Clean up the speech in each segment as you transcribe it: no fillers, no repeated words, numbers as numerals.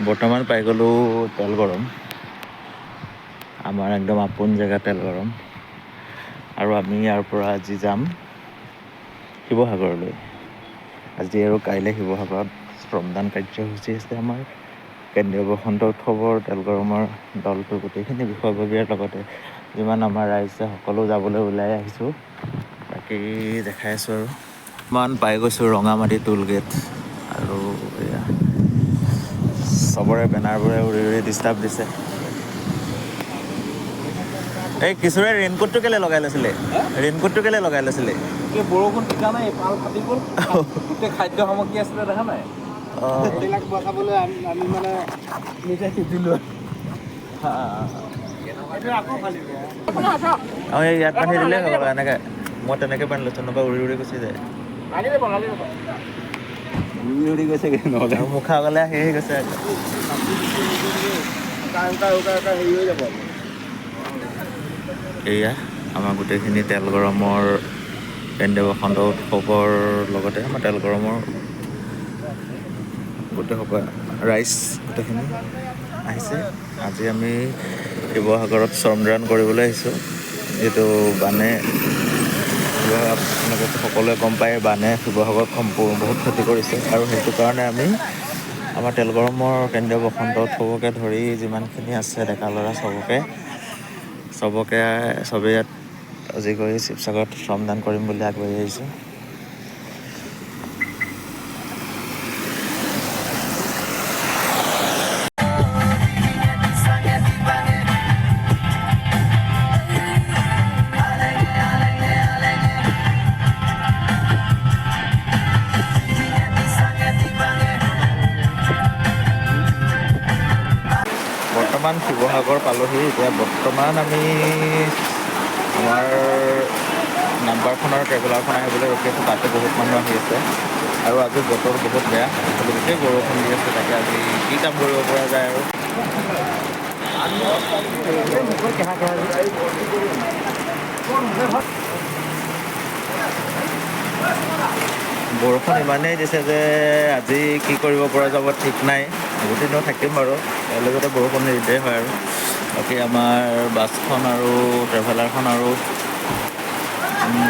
বৰ্তমান পাই গ'লোঁ তেল গৰম, আমাৰ একদম আপোন জেগা তেল গৰম। আৰু আমি ইয়াৰ পৰা আজি যাম শিৱসাগৰলৈ। আজি আৰু কাইলৈ শিৱসাগৰত শ্ৰমদান কাৰ্যসূচী আছে আমাৰ কেন্দ্ৰীয় বসন্ত উৎসৱৰ তেল গৰমৰ দলটো গোটেইখিনি বিষয়ববীয়াৰ লগতে যিমান আমাৰ ৰাইজ আছে সকলো যাবলৈ ওলাই আহিছোঁ। বাকী দেখাই আছোঁ আৰু ইমান পাই গৈছোঁ ৰঙামাটি টোল গেট। আৰু এয়া চবৰে বেনাৰবোৰে উৰি উৰি ডিষ্টাৰ্ব দিছে। এই কিশোৰে ৰেইনকোটটো কেলে লগাই লৈছিলে? ৰেইনকোটটো কেলে লগাই লৈছিলে? বৰষুণ টিকা নাই, পাল ফাটি গ'ল, গোটেই খাদ্য সামগ্ৰী আছিলে দেখা নাই। এইবিলাক বচাবলৈ আমি মানে নিজে সিজিলোঁ। অঁ, এই ইয়াত বান্ধি দিলেই হৈ গ'ল। এনেকৈ মই তেনেকৈ বান্ধি লৈছোঁ, নহ'বা উৰি উৰি গুচি যায়। উৰি উৰি গৈছেগৈ নহ'লে মুখা আগলৈ আহি আহি গৈছে। হেৰি হৈ যাব। এয়া আমাৰ গোটেইখিনি তেল গৰমৰ কেন্দ্ৰীয় বসন্ত উৎসৱৰ লগতে আমাৰ তেল গৰমৰ গোটেই সকলো ৰাইজ গোটেইখিনি আহিছে। আজি আমি শিৱসাগৰত শ্ৰমদান কৰিবলৈ আহিছোঁ। যিটো বানে আপোনালোকে সকলোৱে গম পায়, বানে শিৱসাগৰত সম্পূৰ্ণ বহুত ক্ষতি কৰিছে। আৰু সেইটো কাৰণে আমি আমাৰ তেল গৰমৰ কেন্দ্ৰীয় বসন্ত উৎসৱকে ধৰি যিমানখিনি আছে ডেকা ল'ৰা চবকে চবেই ইয়াত আজি গৈ শিৱসাগৰত শ্ৰমদান কৰিম বুলি আগবাঢ়ি আহিছোঁ। বৰ্তমান শিৱসাগৰ পালোহি। এতিয়া বৰ্তমান আমি আমাৰ নাম্বাৰখনৰ ট্ৰেভেলাৰখন আহিবলৈ ৰখি আছোঁ। তাতে বহুত মানুহ আহি আছে আৰু আজি বতৰ বহুত বেয়া, গোটেই বৰষুণ দি আছে। তাকে আজি কি কাম কৰিব পৰা যায়। আৰু বৰষুণ ইমানেই দিছে যে আজি কি কৰিব পৰা যাব ঠিক নাই। গোটেই দিনো থাকিম বাৰু, কাইলৈ যাতে বৰষুণ নিদিয়ে হয়। আৰু বাকী আমাৰ বাছখন আৰু ট্ৰেভেলাৰখন আৰু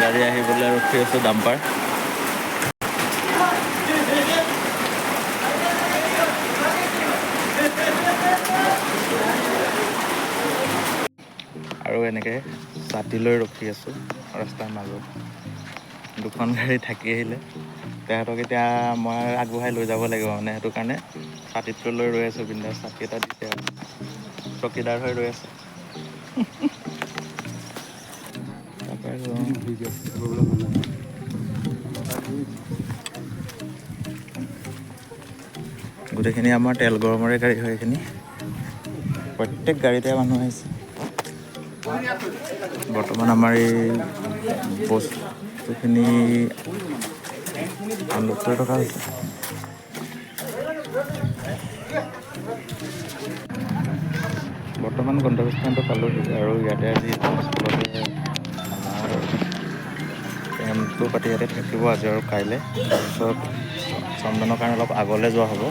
গাড়ী আহিবলৈ ৰখি আছোঁ, ডাম্পাৰ। আৰু এনেকৈ ছাতি লৈ ৰখি আছোঁ ৰাস্তাৰ মাজত। দুখন গাড়ী থাকি আহিলে তেহেঁতক এতিয়া মই আগবঢ়াই লৈ যাব লাগিব, মানে সেইটো কাৰণে ছাতিটো লৈ ৰৈ আছোঁ। বিন্দাছ ছাতি এটা দিছে আৰু চকীদাৰ হৈ ৰৈ আছে। গোটেইখিনি আমাৰ তেল গৰমৰে গাড়ী হয়। এইখিনি প্ৰত্যেক গাড়ীতে মানুহ আহিছে। বৰ্তমান আমাৰ এই বস্তুখিনি আনলোড কৰি থকা হৈছে। বৰ্তমান গন্তব্যস্থানটো পালোহি আৰু ইয়াতে আজি স্কুলতে আমাৰ কেম্পটো পাতি ইয়াতে থাকিব আজি আৰু কাইলৈ। তাৰপিছত চন্দনৰ কাৰণে অলপ আগলৈ যোৱা হ'ব।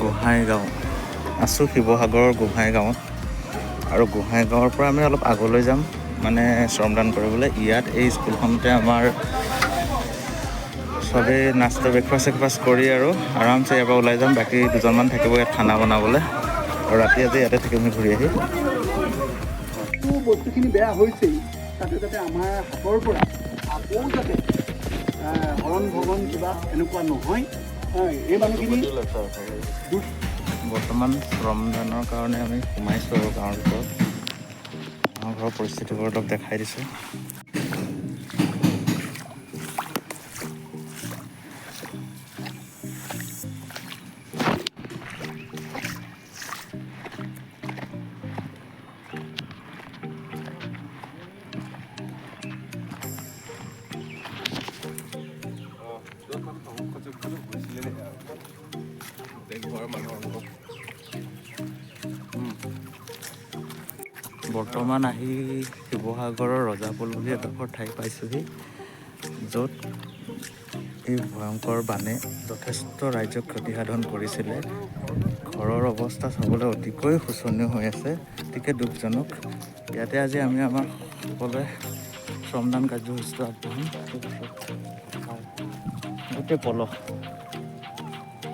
গোহাঁইগাঁও আছোঁ, শিৱসাগৰৰ গোহাঁইগাঁৱত। আৰু গোহাঁইগাঁৱৰ পৰা আমি অলপ আগলৈ যাম, মানে শ্ৰমদান কৰিবলৈ। ইয়াত এই স্কুলখনতে আমাৰ চবেই নাস্তা ব্ৰেকফাষ্ট চেকফাষ্ট কৰি আৰু আৰামছে ইয়াৰ পৰা ওলাই যাম। বাকী দুজনমান থাকিব ইয়াত খানা বনাবলৈ। আৰু ৰাতি আজি ইয়াতে থাকিম ঘূৰি আহি। বস্তুখিনি বেয়া হৈছেই, তাতে যাতে আমাৰ হাতৰ পৰা আকৌ যাতে হৰণ ভগন কিবা এনেকুৱা নহয়। এই মানুহখিনি বৰ্তমান শ্ৰমদানৰ কাৰণে আমি সোমাইছোঁ আৰু গাঁৱৰ ভিতৰত। আমাৰ ঘৰৰ পৰিস্থিতিবোৰ অলপ দেখাই দিছোঁ। বৰ্তমান আহি শিৱসাগৰৰ ৰজাপোল বুলি এডোখৰ ঠাই পাইছোঁহি। য'ত এই ভয়ংকৰ বানে যথেষ্ট ৰাইজক ক্ষতিসাধন কৰিছিলে। ঘৰৰ অৱস্থা চাবলৈ অতিকৈ শোচনীয় হৈ আছে, অতিকে দুখজনক। ইয়াতে আজি আমি আমাৰ সকলোৱে শ্ৰমদান কাৰ্যসূচীটো আগবঢ়াম। গোটেই পলস,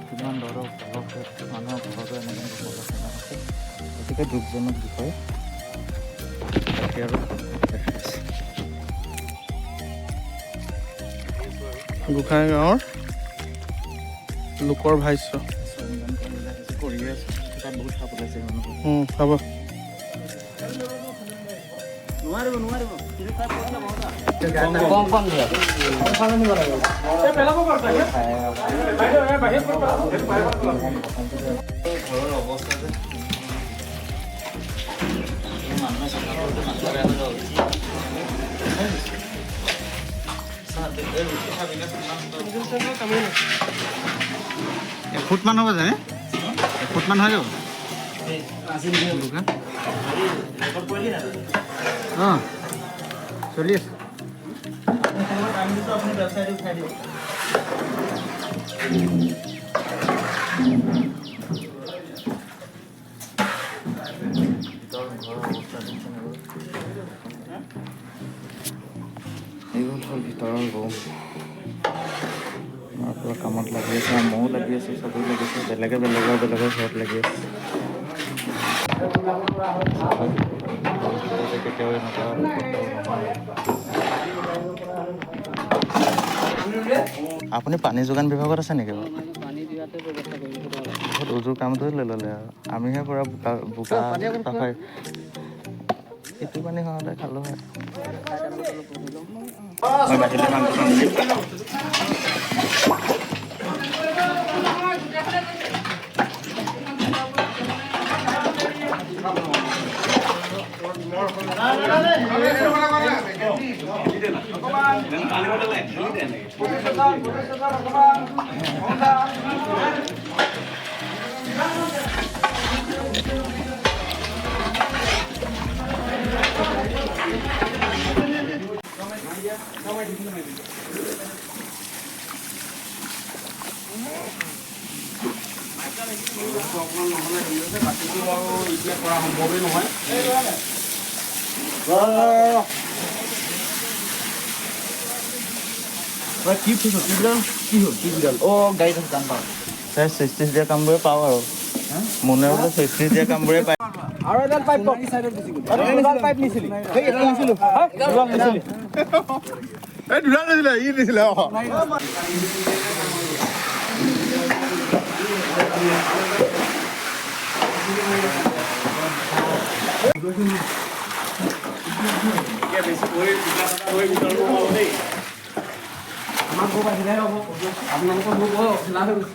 কিমান ধৰণৰ পলস, মানুহৰ ঘৰতো এনেকৈ পলস জমা আছে। গতিকে দুখজনক বিষয়। বাকী আৰু দেখাই আছোঁ। গোসাঁই গাঁৱৰ লোকৰ ভাষ্য। শ্ৰমদান কামবিলাক আছে, কৰিয়ে আছোঁ। তাত বহুত সাপ ওলাইছে মানুহৰ। হ'ব। নোৱাৰিব নোৱাৰিব। কম কম দিয়া। ঘৰৰ অৱস্থা যে মানুহে চাফা কৰোঁতে মাথা বেয়া হৈ যাব। এফুটমান হ'ব জানে, এফুটমান হৈ যাব। অঁ, চলি আছে। এইখন হ'ল ভিতৰৰ ৰুম। আমাৰ পূৰা কামত লাগি আছে, ময়ো লাগি আছোঁ, চবেই লাগি আছে, বেলেগে বেলেগৰ বেলেগৰ ঘৰত লাগি আছে। কেতিয়াও এনেকুৱা নহয়। আপুনি পানী যোগান বিভাগত আছে নেকি বাৰু? বহুত উজুৰ কামটোৱে লৈ ল'লে আৰু আমিহে পূৰা বোকা বোকা চাফাই। এইটো পানী খাওঁতে খালোঁ হয়। মই বাহিৰলৈ মাংস আনিম। নহ'লে হেৰি হৈছে, বাকীটো বাৰু এতিয়া কৰা সম্ভৱেই নহয়। কি কি হ'ল কি বিড়াল? অ' গাড়ীত আছে, যাম বাৰু। ছাৰ, চুইচ টুইচ দিয়া কামবোৰে পাওঁ আৰু মোনে বোলে চুইচ টুইচ দিয়া কামবোৰে পায়। আৰু এডাল পাইপ দুডাল পাইপ নিছিলি? এডাল নিছিলো, দুডাল নিছিলি। এই দুডাল নিছিলে, ই দিছিলে। অঁ, আমাৰ গ্ৰুপ আহিলেহে হ'ব, আপোনালোকৰ গ্ৰুপ অচিনা হৈ গৈছে।